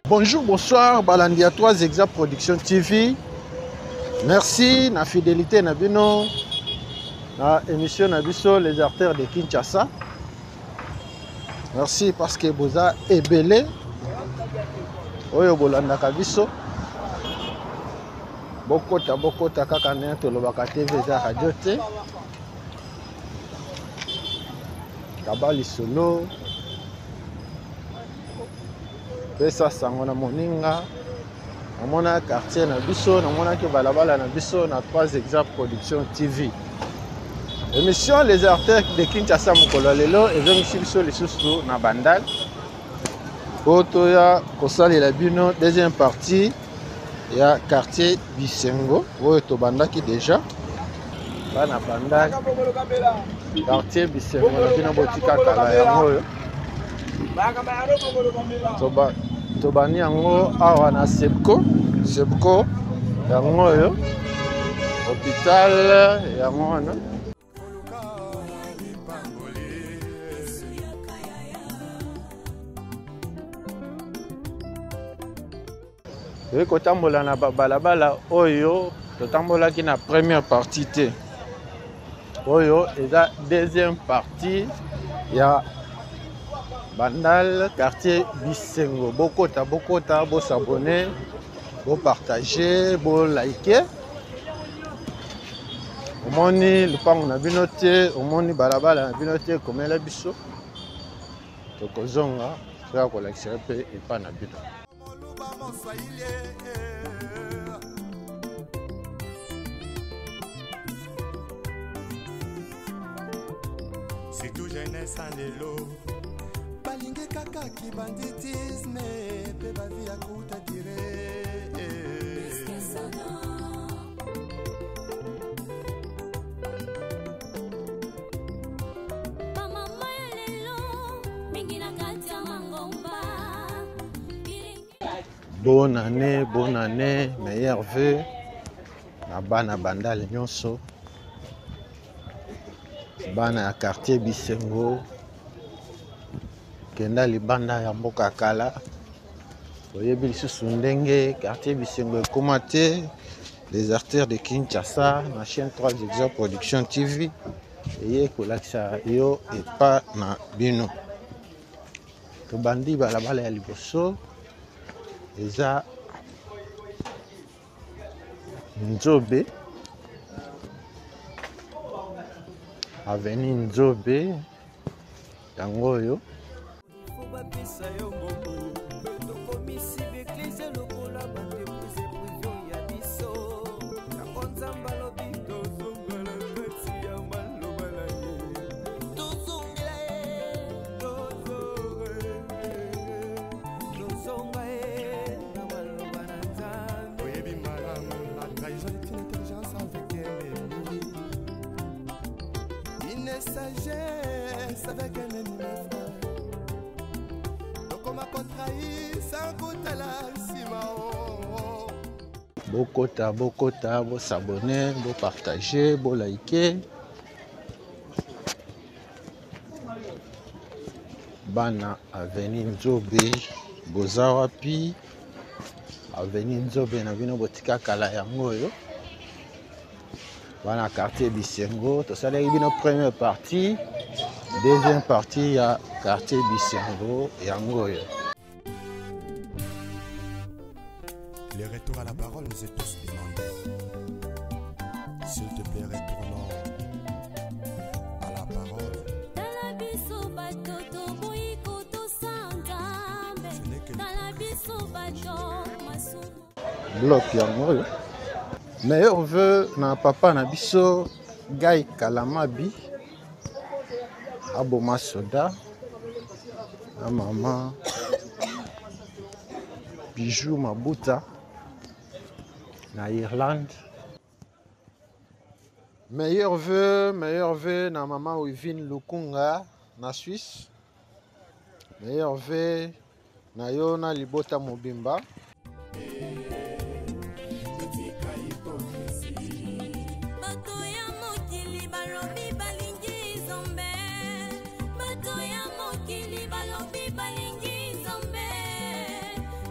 Bonjour, bonsoir, balandi ya 3 Exa Production TV. Merci na fidélité na bino na émission na biso les artères de Kinshasa. Merci parce que boza ebele oyo bolandaka biso. Bokota bokota kaka ndenge tolobaka TV eza radio te. Kaba lisolo pesa sango na moninga. Namona quartier na biso, namonaki balabala na biso na 3 Exa Production TV. Émission Les Artères de Kinshasa mokolo ya lelo ezongisi biso lisusu na Bandal po toya kosalela bino deuxième partie ya quartier Bisengo oyo tobandaki déjà. Bana Bandal, quartier Bisengo na bino botika kala yango oyo. Tobandi yango awa na Sepco, Sepco yango oyo, hôpital yango wana. Toyei kotambola na balabala oyo totambolaki na première partie te. Oyo eza deuxième partie ya Bandal quartier Bisengo. Bokota, bokota, bo s'abonner, bo partager, bo liker. Omoni lupango na bino te, omoni balabala na bino te, komela biso. Tokozonga toya kolakisa mpe epa na bino. Surtout jeunesse en lelo balingi kaka kibanditisme pe bavi ya kuta dire. Bonne année, bonne année, meilleurs vœux na bana Bandal nyonso, bana ya quartier Bisengo, kenda libanda ya mboka kala, oyebi lisusu ndenge quartier Bisengo ekoma te. Les artères de Kinshasa na chaîne 3 Exa Production TV eye kolakisa yo epa na bino. Tobandi balabala ya liboso eza Nzobe, avenue Nzobe yango oyo. Sagesse avec un ennemi, mon frère. Tokoma kotrahir sans kotala nsima. Bokota, bokota, bo s'abonner, bo partager, bo liker. Bana avenue Nzobe, boza wapi? Avenue Nzobe na bino botika kala yango oyo. Bana quartier Bisengo, tosalaki bino première partie, deuxième partie ya quartier Bisengo yango oyo. Le retour à la parole nous est tous demandé. S'il te plaît, retournons à la parole. Tala biso bato toboyi kotosa Nzambe. Ce n'est que Tala biso bato masumu. Bloc yango oyo. Meilleur vœu na papa na biso Guy Kalamabi aboma soda na mama Bijou Mabuta na Irlande. Meilleur vœu, meilleur vœu na mama Wivine Lukunga na Suisse. Meilleur vœu na yo na libota mobimba. Bato ya mokili balobi balingi Nzambe. Bato ya mokili balobi balingi Nzambe.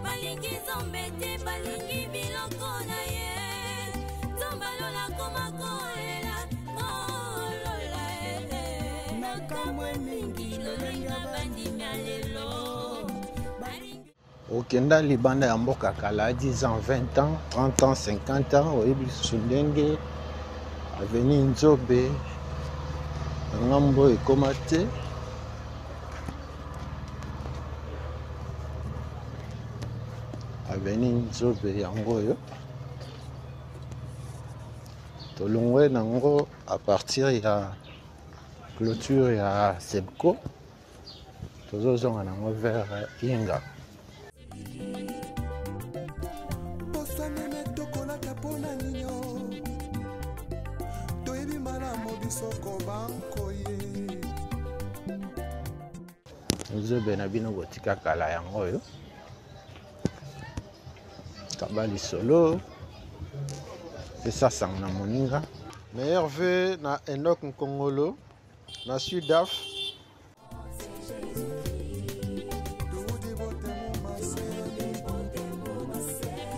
Balingi Nzambe te, balingi biloko na ye. Nzambe alola koma kolela, kolola eh. Nakamwe mingi lolenge bandimi ya lelo. Balingi Okenda libanda ya mboka kala 10 ans, 20 ans, 30 ans, 50 ans, oyebi lisusu ndenge avenue Nzobe na ngambo ekoma te. Avenue Nzobe yango oyo tolongwe nango à partir ya clôture ya Sebco, tozozonga nango vers Inga. Posa meme tokolata mpona ninyo, toyebi malamu biso kobankoye. Nzobe na bino botika kala yango oyo kaba lisolo pesa sango na moninga. Meilleur vœu na Enoch Nkongolo na Sudaf.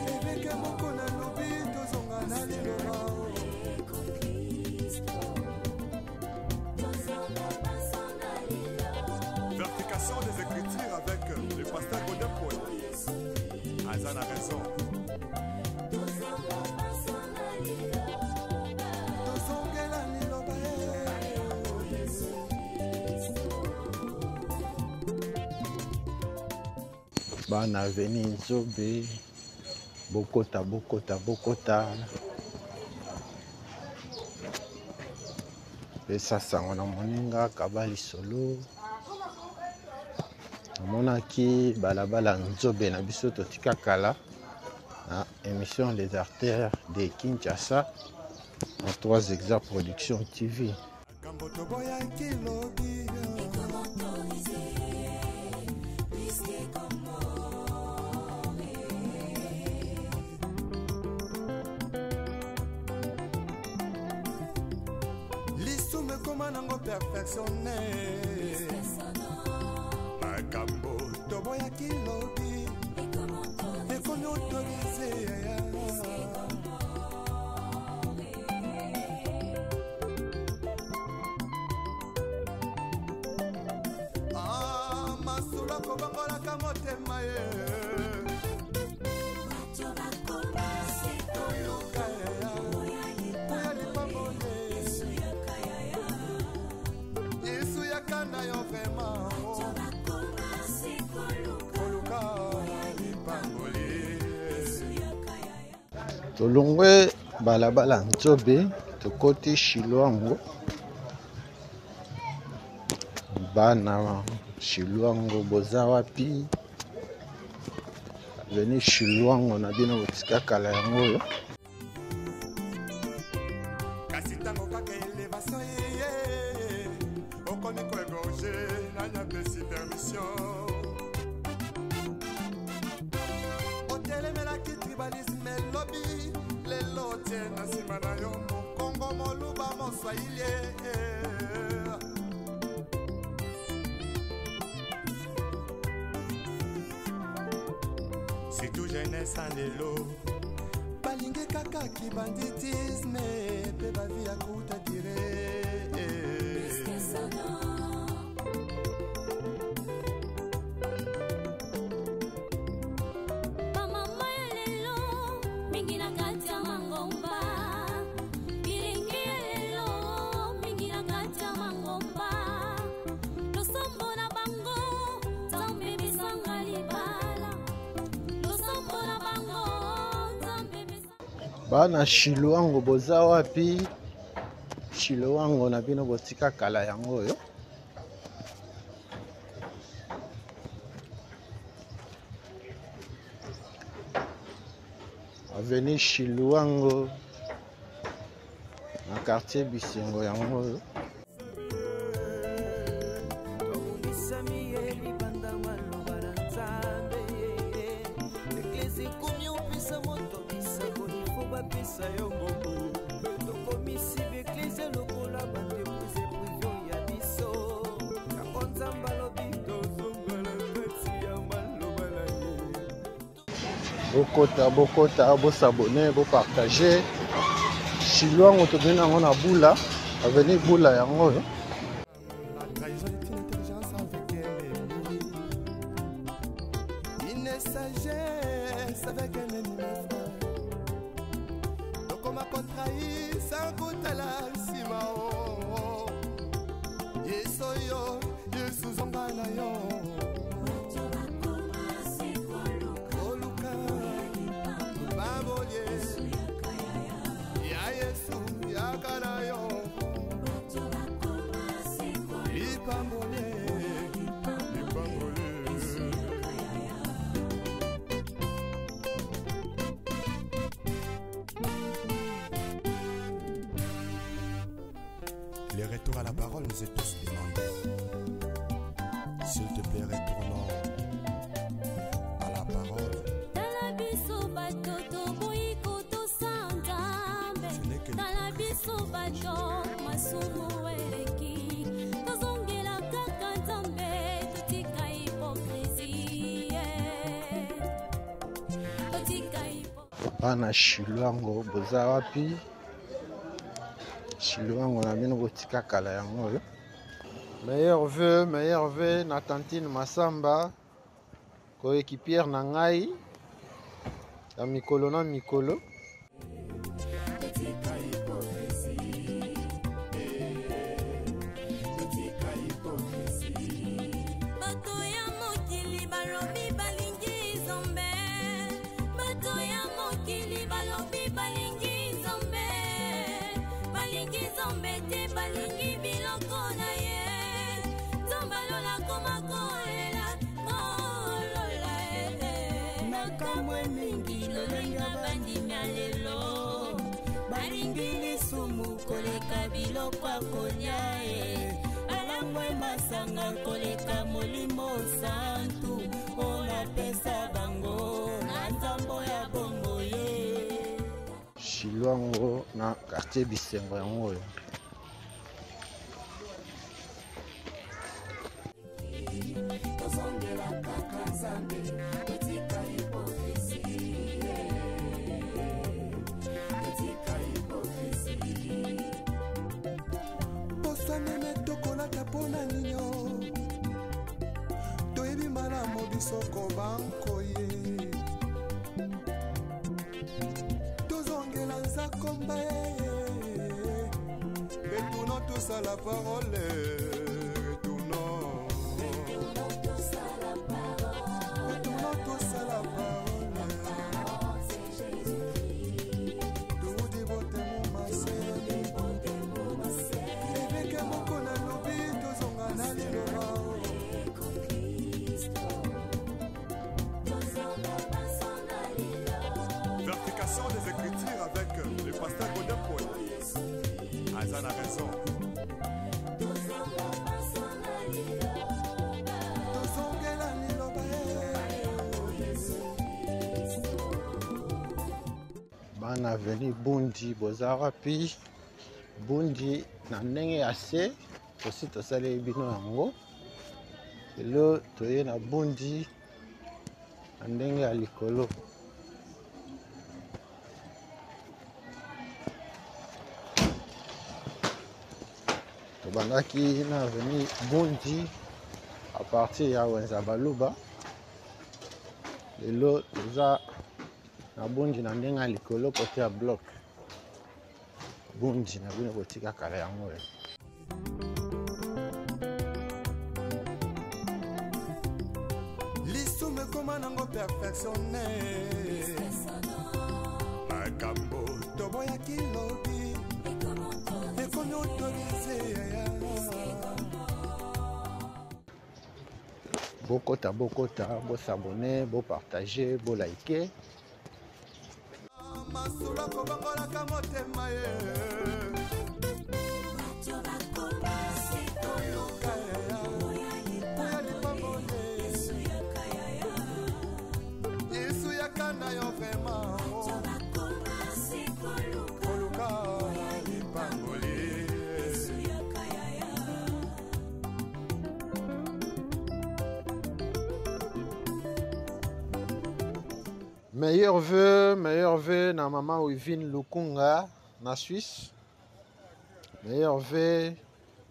Eveke moko nalobi tozonga na liloba. Vérification des Écritures avec le pasteur Godin Paul. Aza na raison. Tozongela liloba ye. Bana avenue Nzobe, bokota bokota bokota, pesa sango na moninga kaba lisolo. Namonaki balabala Nzobe na biso totika kala na émission Les Artères de Kinshasa na 3 Exa Production TV. Makambo toboyaki lobi. Lisumu ekoma nango perfectionne. Makambo toboyaki lobi ekomi autorise. Ah, masolo akobongolaka motema ye. Koluka ya lipamboli. Yesu yaka na yo vraiment. Koluka lipamboli. Tolongwe balabala Nzobe, tokoti Shilwango. Bana Shilwango boza wapi? Avenue Shilwango na bino botika kala yango oyo. Kasi ntango kaka elevation eye, okomi koegorge, nani apesi permission? Otelemelaki tribalisme elobi, lelo otie na nsima na yo mokongo moluba moswahili. Surtout jeunesse ya lelo balingi kaka kibanditisme mpe bavi ya kuta dire. Bamama ya lelo mingi na kati ya mangomba, bilingi ya lelo mingi na kati ya mangomba, losambo na bango Nzambe bisanga libala, losambo na bango Nzambe bisanga. Bana Shilwango boza wapi? Shilwango na bino botika kala yango oyo. Avenue Shilwango na quartier Bisengo yango oyo. Tobundisami ye libanda maloba na Nzambe. Eglise ekomi opesa moto bisakoli fo bapesa yo mbongo. Tokomisi baeglise lokola baentreprise prive ya biso. Yango Nzambe alobi tozonga na kati ya maloba na ye. Bokota, bokota, bosabone, bopartage. Chilwango tobeni yango na Bula, avenue Bula yango oyo. La trahison est une intelligence avec un ennemi. Une sagesse avec un ennemi, frère. Tokoma kotrahir sans kotala nsima o. Yesu yo, Yesu zonga na yo. Koluka babolie ya Yesu yaka na yo. Lipambole, lipambole. Le retour à la parole nous est tous demandé. S'il te plaît, retournons à la parole. Tala biso bato toboyi kotosa Nzambe. Ce n'est que Tala biso bato masumu eleki, tozongela kaka Nzambe, totika hypocrisie, totika Bana Chilwango boza wapi? Chilwango na bino botika kala yango oyo. Meilleur vœu, meilleur vœu na tantine Masamba, coéquipière na ngai ya mikolo na mikolo. Bato ya mokili balobi balingi Nzambe, bato ya mokili balobi balingi Nzambe, balingi Nzambe te, balingi biloko na ye. Nzambe alola koma kolela, kolola e. Makambo mingi lolenga bandimi ya lelo, balingi lisumu koleka biloko ya kolia e, balangwe masanga koleka molimo santu oyo napesa bango na nzambo ya bongo ye. Chilwango na quartier Bisengo yango oyo. Tozongela kaka Nzambe, totika hypocrisie, totika hypocrisie. Posa meme tokolata mpona ninyo, toyebi malamu biso kobankoye. Tozongela nzakomba ye, retournons tous à la parole, retournons, retournons tous à la parole. Toudi botemo masele, eveke moko nalobi, tozonga na liloba. Vérification des Écritures avec le pasteur Godin Paul. Azan a raison. Tozongela liloba ye. Bana avenue Bundi boza wapi? Bundi na ndenge ya se tosi tosaleli bino yango. Lelo toye na Bundi na ndenge ya likolo. Tobandaki na avenue Bundi à partir ya Wenza Baluba. Lelo toza na Bundi na ndenge ya likolo kote ya bloc. Bundi na bino botika kala yango oyo. Lisumu ekoma nango perfectionne, makambo toboyaki lobi ekomi autorise. Bokota, bokota, bosabone, bopartage, bolike. Masolo kobongolaka motema ye. Koluka ya lipamboli, Yesu yaka na yo vraiment. Koluka lipamboli. Meilleur vœu na mama Wivine Lukunga na Suisse. Meilleur vœu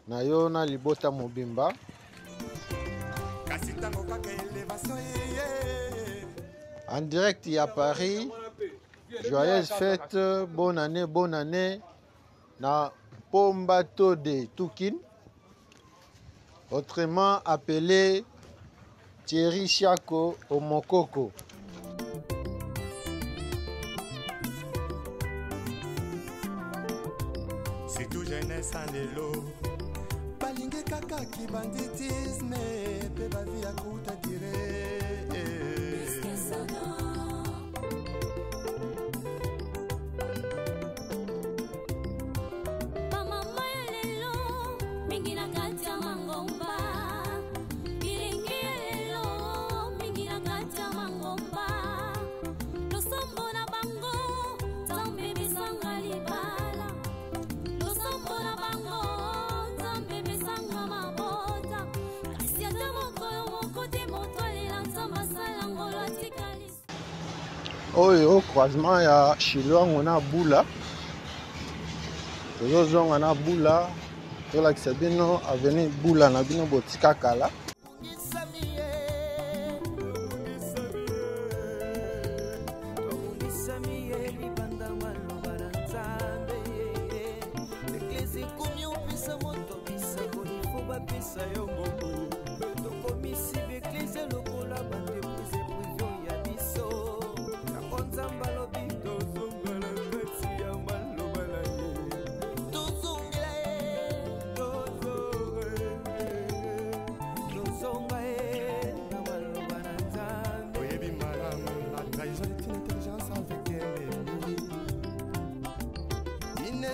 na yo na libota mobimba. Kasi tango kaka élévation ye. En direct ya Paris. Joyeuse fête, bonne année, bonne année na Pombato de Tukin, autrement appelé Thierry Chiako Omokoko. Surtout jeunesse en lelo balingi kaka kibanditisme pe bavi ya kuta dire. Bamama ya lelo mingi na kati ya mangomba, bilenge ya lelo mingi na kati ya mangomba, losambo na bango Nzambe besanga libala, losambo na bango Nzambe besanga mabota, kasi ata mokolo moko te moto alela Nzambe asala ngolo atikali. Oyo croisement ya Shilwango na Bula, tozozonga na Bula, tolakisa bino avenue Bula na bino botika kala.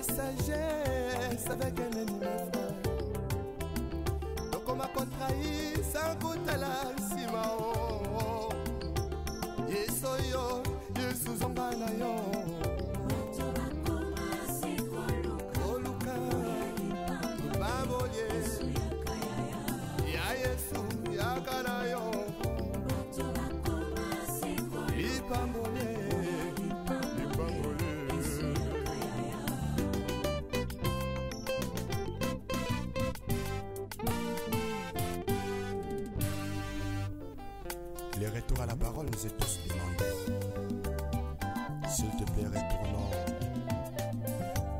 Sagesse avec un ennemi, frère. Donc on m'a contrahi sans kotala nsima o. Yesu yo, Yesu zonga na yo. Koluka, babolie. Ya Yesu, yaka na yo. Lipambolie, lipambolie. Le retour à la parole nous est tous demandé. S'il te plaît, retournons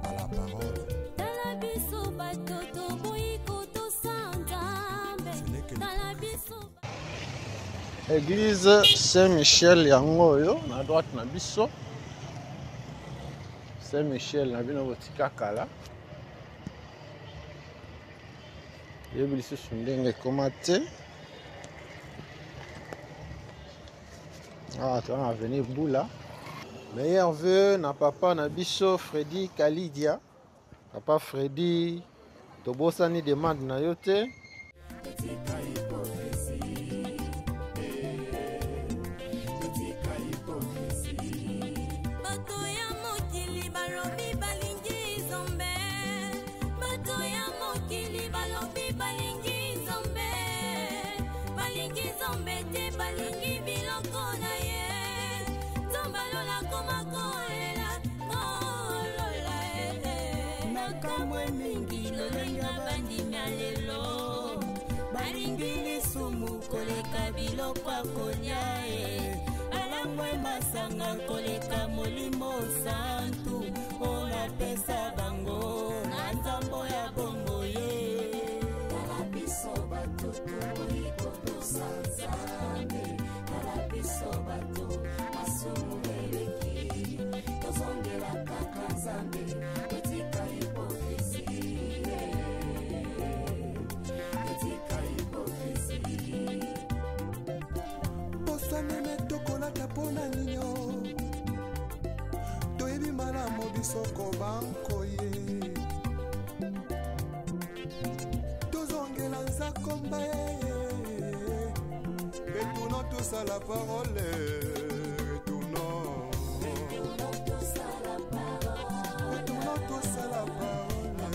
à la parole. Tala biso bato toboyi kotosa Nzambe. Ce n'est que Tala biso Église Saint-Michel yango oyo na droite na biso. Saint-Michel na bino botika kala. Yebi lisusu ndenge ekoma te. Ah, tu vas venir Bula. Meilleur vœu na papa na biso Freddy Kalidia. Papa Freddy, tobosani demande na yo te. Bato ya mokili balobi balingi Nzambe. Bato ya mokili balobi balingi Nzambe. Balingi Nzambe te, balingi biloko na ye. Nzambe alola koma kolela, kolola ye. Makambo mingi lolenga bandimi ya lelo. Balingi lisumu koleka biloko ya kolia ye. Balangwe masanga koleka molimo santu. Oyo napesa bango na nzambo ya bongo ye. Tala biso bato toboyi kotosa Nzambe. Tala biso bato masumu eleki. Tozongela kaka Nzambe, totika hypocrisie. Totika hypocrisie. Posa meme tokolata mpona ninyo. Toyebi malamu biso kobankoye. Tozongela nzakomba ye. Retournons tous à la parole. Retournons. Retournons tous à la parole. Retournons tous à la parole. La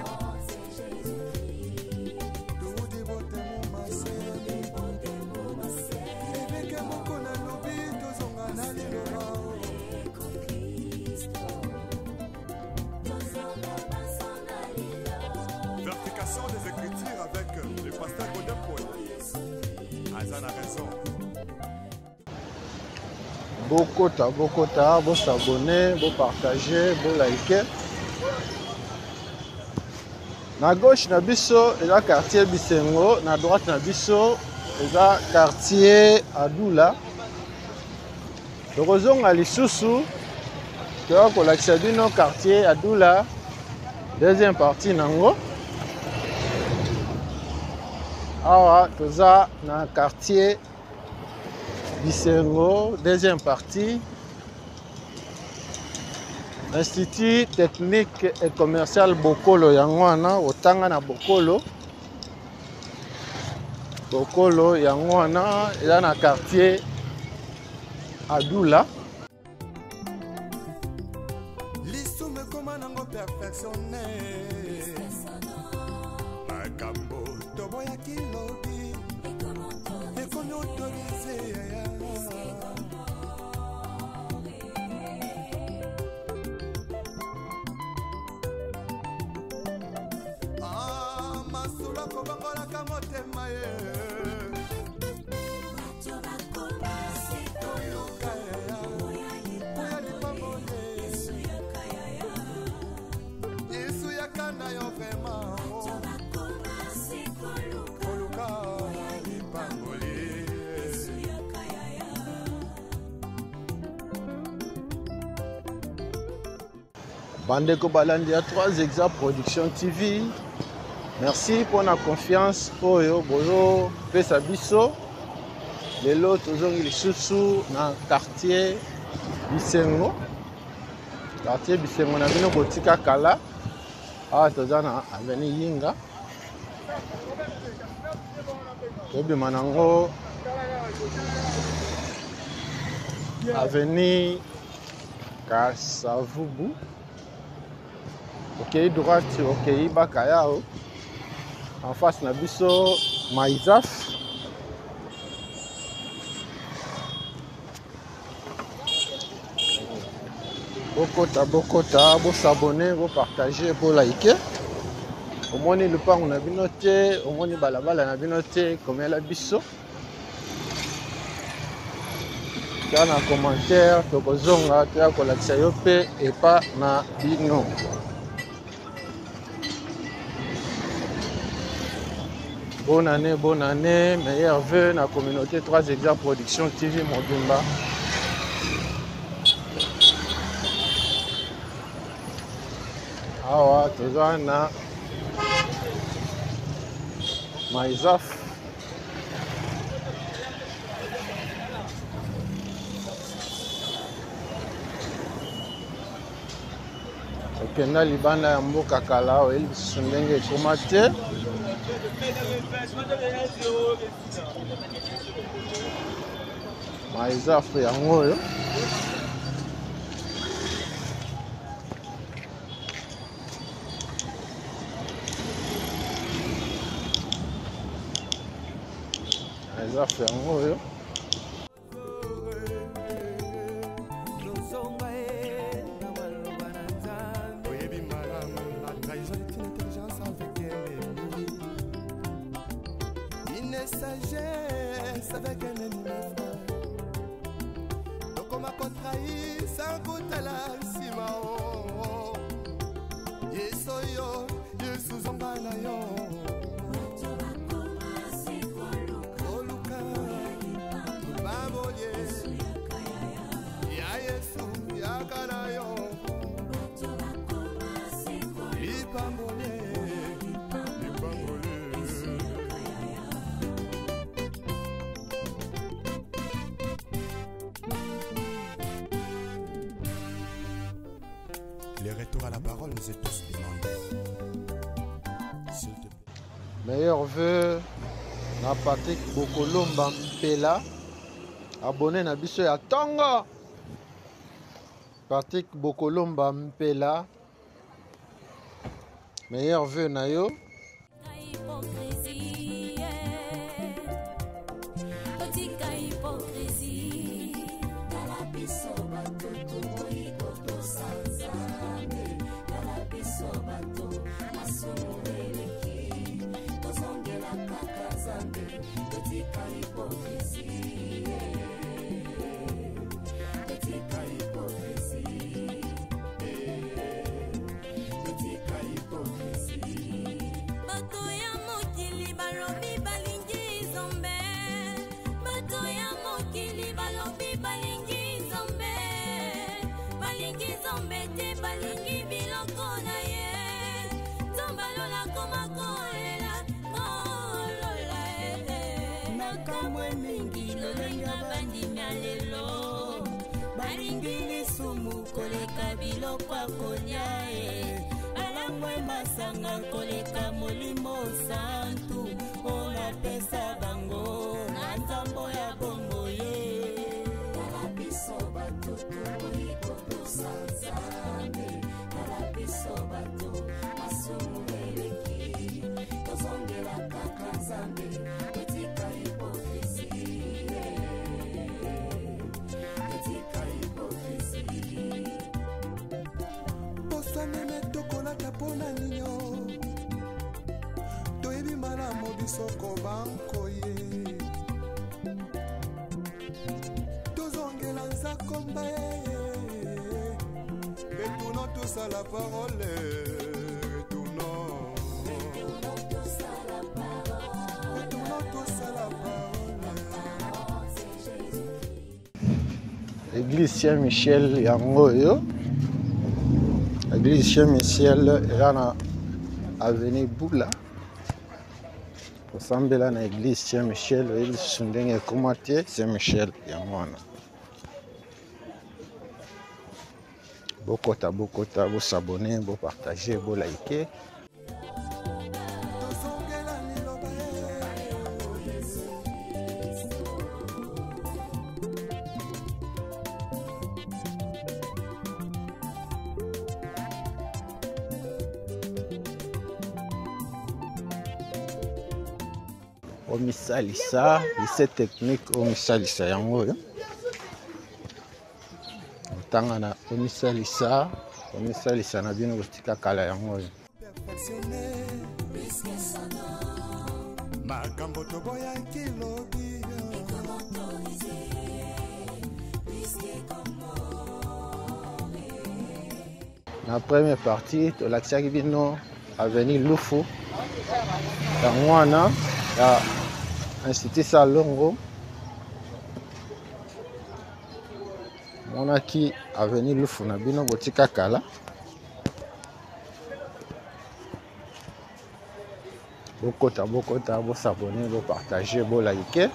parole, c'est Jésus-Christ. Toudi botemo masé. Toudi botemo masé. Ebeke moko na lobi, tozonga na liloba. Bokota, bokota, bosabone, bopartage, bolike. Na gauche na biso eza quartier Bisengo, na droite na biso eza quartier Adula. Tokozonga lisusu toya kolakisa bino quartier Adula deuxième partie nango. Awa toza na quartier Bisengo deuxième partie. Institut technique et commercial Bokolo yango wana otanga na Bokolo. Bokolo yango wana eza na quartier Adula. Lisumu ekoma nango perfectionne makambo toboyaki lobi ekomi autorise yaya. Ah, masolo akobongolaka motema ye koluka yaya oya lipamboli Yesu yaka na yo vraiment koluka lipamboli. Bandeko balandi ya 3 Exa Production TV, merci pour la confiance oyo bozo pesa biso. Lelo tozongi lisusu na quartier Bisengo. Quartier Bisengo na bino botika kala. Awa toza na avenue Yinga. Tobima nango avenue Kasavubu. Okei droite, okei Bakayao. En face na biso Maïzaf. Bokota, bokota, bosabone, bopartage, bolike. Omoni lupango na bino te, omoni balabala na bino te, komela biso. Tia na commentaire, tokozonga toya kolakisa yo mpe epa na bino. Bonne année, bonne année, meilleurs vœux na communauté 3 Exa Production TV Mobimba. Awa toza na Maïzaf. Okenda libanda ya mboka kala, oyebi lisusu ndenge ekoma te. Maïzaf yango oyo. Maïzaf yango oyo. Oyebi malamu, la trahison est une intelligence avec un ennemi. Une sagesse avec un ennemi, frère. Tokoma kotrahi sans kotala nsima o. Yesu yo, Yesu zonga na yo. Koluka lipamboli ya Yesu yaka na yo. Lipamboli, lipamboli. Le retour à la parole nous est tous demandé. S'il te plaît. Meilleur vœu na Patrick Bokolomba Mpela, abonné na biso ya tongo. Patrick Bokolomba Mpela, meilleur vœu na yo. Hypocrisie, otika hypocrisie. Tala biso bato tokoki kotosa Nzambe. Tala biso bato masumu eleki, tozongela kaka Nzambe. Totika hypocrisie, te, balingi biloko na ye. Nzambe alola koma kolela, kolola e. Nakamwe mingi lolenge bandimi ya lelo, balingi lisumu koleka biloko ya kolia e. Balangwe masanga koleka molimo santu oyo napesa bango na nzambo ya bongo ye. Tala biso bato toboyi kotosa Nzambe, tala biso bato masumu eleki, tozongela kaka Nzambe, totika hypocrisie, totika hypocrisie. Poso meme tokolata mpona ninyo, toyebi malamu biso kobankoye, tozongela nzakomba ye. Retournons tous à la parole, retournons, Retournons tous à la parole, retournons tous à la parole. Parole, c'est Jésus-Christ. Église Saint-Michel yango oyo, église Saint-Michel eza na avenue Bula. Kosambela na église Saint-Michel, oyebi lisusu ndenge ekoma te. Saint-Michel yango wana. Bokota, bokota, bosabone, bopartage, bolike. Tozongela liloba ye. Omisalisa lycée technique, omisalisa yango oyo otanga na omisalisa, omisalisa na bino botika kala yango oyo. Perfectionné makambo toboyaki lobi. Na première partie tolakisaki bino avenue Lufu yango wana ya Institut Salongo. Monaki avenue Lufu na bino botika kala. Bokota, bokota, bosabone, bopartage, bolike.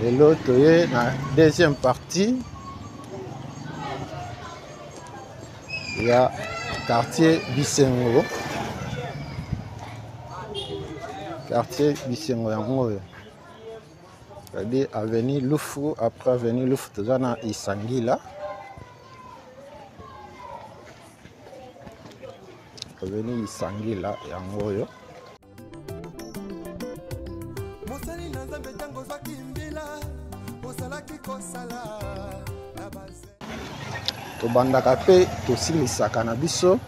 Lelo toye na deuxième partie ya quartier Bisengo. Quartier Bisengo yango oyo, c'est-à-dire avenue Lufu. Après avenue Lufu toza na Isangila, avenue Isangila yango oyo. Mosali na Nzambe, ntango ozwaki mbila, ozalaki kosala na baze. Tobandaka mpe tosilisaka na biso,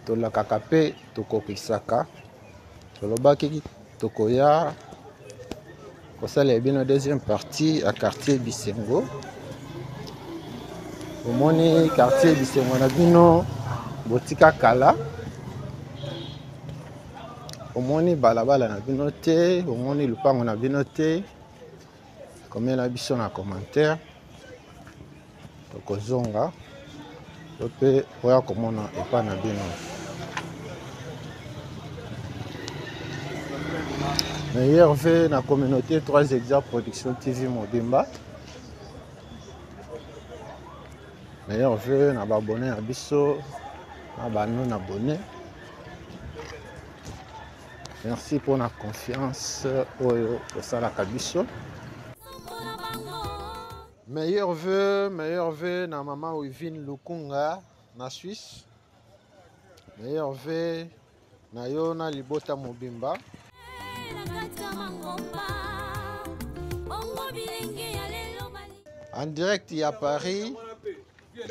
tolakaka mpe tokokisaka. Tolobaki tokoya kosalela bino deuxième partie ya quartier Bisengo. Omoni quartier Bisengo na bino botika kala, omoni balabala na bino te, omoni lupango na bino te. Komela biso na commentaire, tokozonga to mpe oya komona epa na bino. Meilleur vœu na communauté 3 Hexa Production TV mobimba. Meilleur vœu na babone na biso, na ba non abonné. Merci pour la confiance oyo osalaka biso. Meilleur vœu, meilleur vœu na mama Wivine Lukunga na Suisse. Meilleur vœu na yo na libota mobimba. En direct à Paris,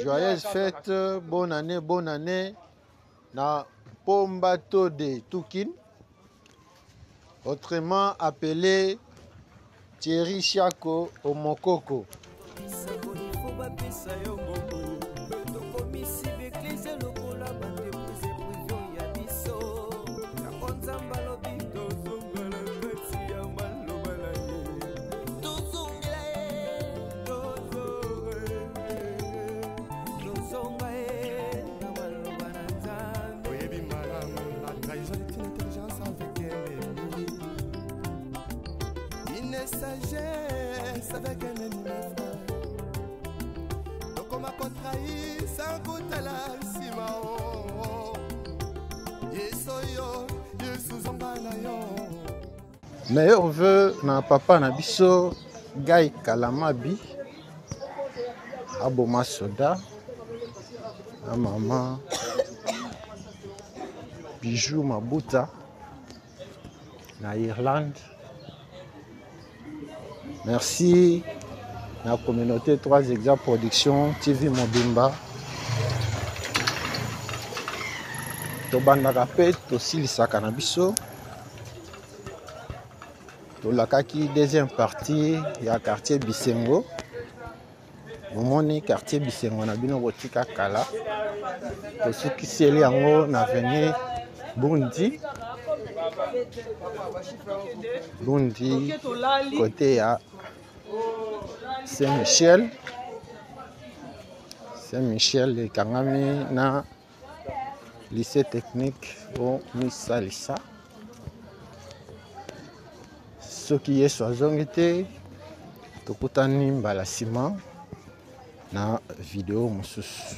joyeuse fête, bonne année, bonne année na Pombato de Tukin, autrement appelé Thierry Chiako Omokoko. Sagesse avec un ennemi, mes frères. Tokoma kotrahi sans kotala nsima o. Yesu yo, Yesu zonga na yo. Meilleur vœu na papa na biso Guy Kalamabi aboma soda na mama Bijou Mabuta na Irlande. Merci na communauté 3 Exa Production TV Mobimba. Tobandaka mpe tosilisaka na biso. Tolakaki deuxième partie ya quartier Bisengo. Bomoni quartier Bisengo na bino botika kala. Tosukiseli yango na avenue Bundi. Bundi côté ya Saint-Michel. Saint-Michel ekangami na lycée technique o misalisa. Soki Yesu azongi te, tokutani mbala nsima na video mosusu.